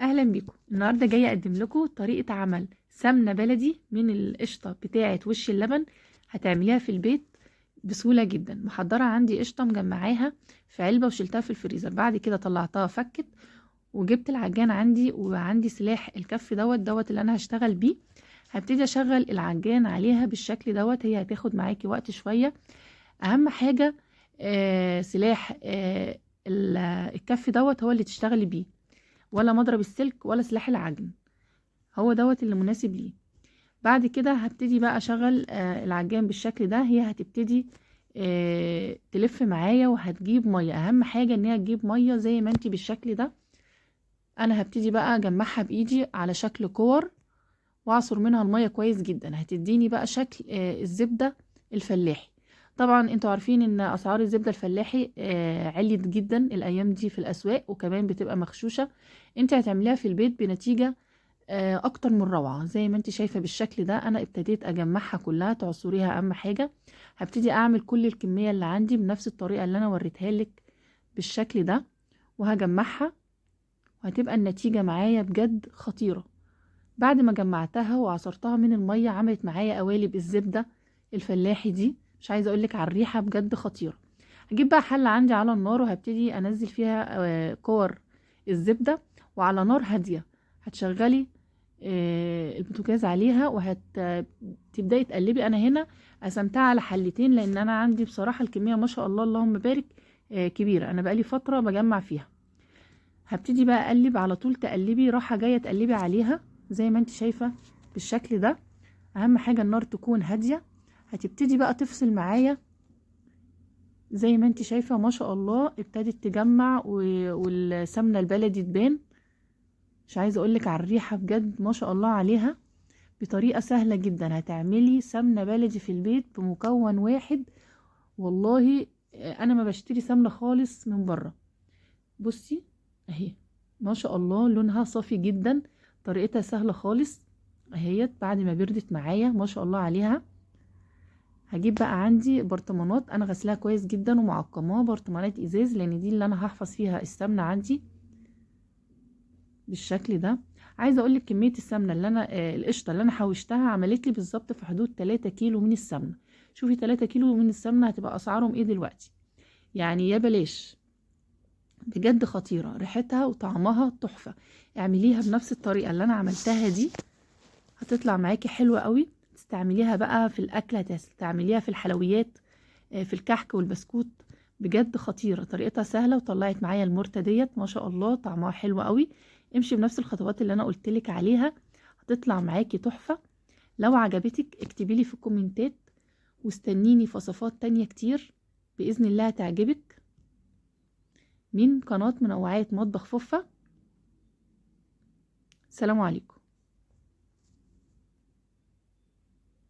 اهلا بيكم. النهارده جاية اقدم لكم طريقه عمل سمنه بلدي من القشطه بتاعه وش اللبن. هتعمليها في البيت بسهولة جدا. محضرة عندي قشطه مجمعاها في علبة وشلتها في الفريزر، بعد كده طلعتها فكت، وجبت العجان عندي وعندي سلاح الكف دوت دوت اللي انا هشتغل بيه. هبتدي اشغل العجان عليها بالشكل دوت. هي هتاخد معاكي وقت شوية. اهم حاجة سلاح الكف دوت هو اللي تشتغلي بيه، ولا مضرب السلك ولا سلاح العجن، هو دوت اللي مناسب ليه. بعد كده هبتدي بقى اشغل العجان بالشكل ده. هي هتبتدي تلف معايا وهتجيب مية. اهم حاجة ان هي تجيب مية زي ما انتي بالشكل ده. انا هبتدي بقى اجمعها بايدي على شكل كور واعصر منها المية كويس جدا. هتديني بقى شكل الزبدة الفلاحي. طبعا انتوا عارفين ان اسعار الزبدة الفلاحي عليت جدا الايام دي في الاسواق، وكمان بتبقى مغشوشه. انت هتعمليها في البيت بنتيجة اكتر من روعه زي ما انت شايفه بالشكل ده. انا ابتديت اجمعها كلها، تعصريها اهم حاجة. هبتدي اعمل كل الكمية اللي عندي بنفس الطريقة اللي انا وريتها لك بالشكل ده، وهجمعها وهتبقى النتيجة معايا بجد خطيرة. بعد ما جمعتها وعصرتها من المية عملت معايا قوالب الزبدة الفلاحي دي، مش عايزه اقولك على الريحة بجد خطيرة. هجيب بقى حله عندي على النار وهبتدي انزل فيها كور الزبدة، وعلى نار هادية هتشغلي البوتاجاز عليها وهتبداي تقلبي. انا هنا قسمتها على حلتين لان انا عندي بصراحة الكمية ما شاء الله اللهم بارك كبيرة، انا بقالي فترة بجمع فيها. هبتدي بقى اقلب على طول، تقلبي راحة جاية تقلبي عليها زي ما انت شايفه بالشكل ده. اهم حاجة النار تكون هادية. هتبتدي بقى تفصل معايا زي ما انت شايفه ما شاء الله، ابتدت تجمع والسمنه البلدي تبان. مش عايزه اقولك على الريحة بجد ما شاء الله عليها. بطريقة سهلة جدا هتعملي سمنه بلدي في البيت بمكون واحد. والله انا ما بشتري سمنه خالص من بره. بصي اهي ما شاء الله لونها صافي جدا، طريقتها سهلة خالص اهيت. بعد ما بردت معايا ما شاء الله عليها. هجيب بقى عندي برطمانات انا غسلاها كويس جدا ومعقماها، برطمانات ازاز لان دي اللي انا هحفظ فيها السمنة عندي بالشكل ده. عايزه اقول لك كمية السمنة اللي انا القشطه اللي انا حوشتها عملت لي بالظبط في حدود 3 كيلو من السمنة. شوفي 3 كيلو من السمنة هتبقى اسعارهم ايه دلوقتي، يعني يا بلاش. بجد خطيرة، ريحتها وطعمها تحفة. اعمليها بنفس الطريقة اللي انا عملتها دي هتطلع معاكي حلوة قوي. تستعمليها بقى في الاكل، هتستعمليها في الحلويات، في الكحك والبسكوت، بجد خطيرة. طريقتها سهلة وطلعت معايا المرته ديت ما شاء الله طعمها حلو قوي. امشي بنفس الخطوات اللي انا قلتلك عليها هتطلع معاكي تحفة. لو عجبتك اكتبي لي في الكومنتات، واستنيني في وصفات تانية كتير باذن الله هتعجبك من قناة منوعات مطبخ فوفا. سلام عليكم.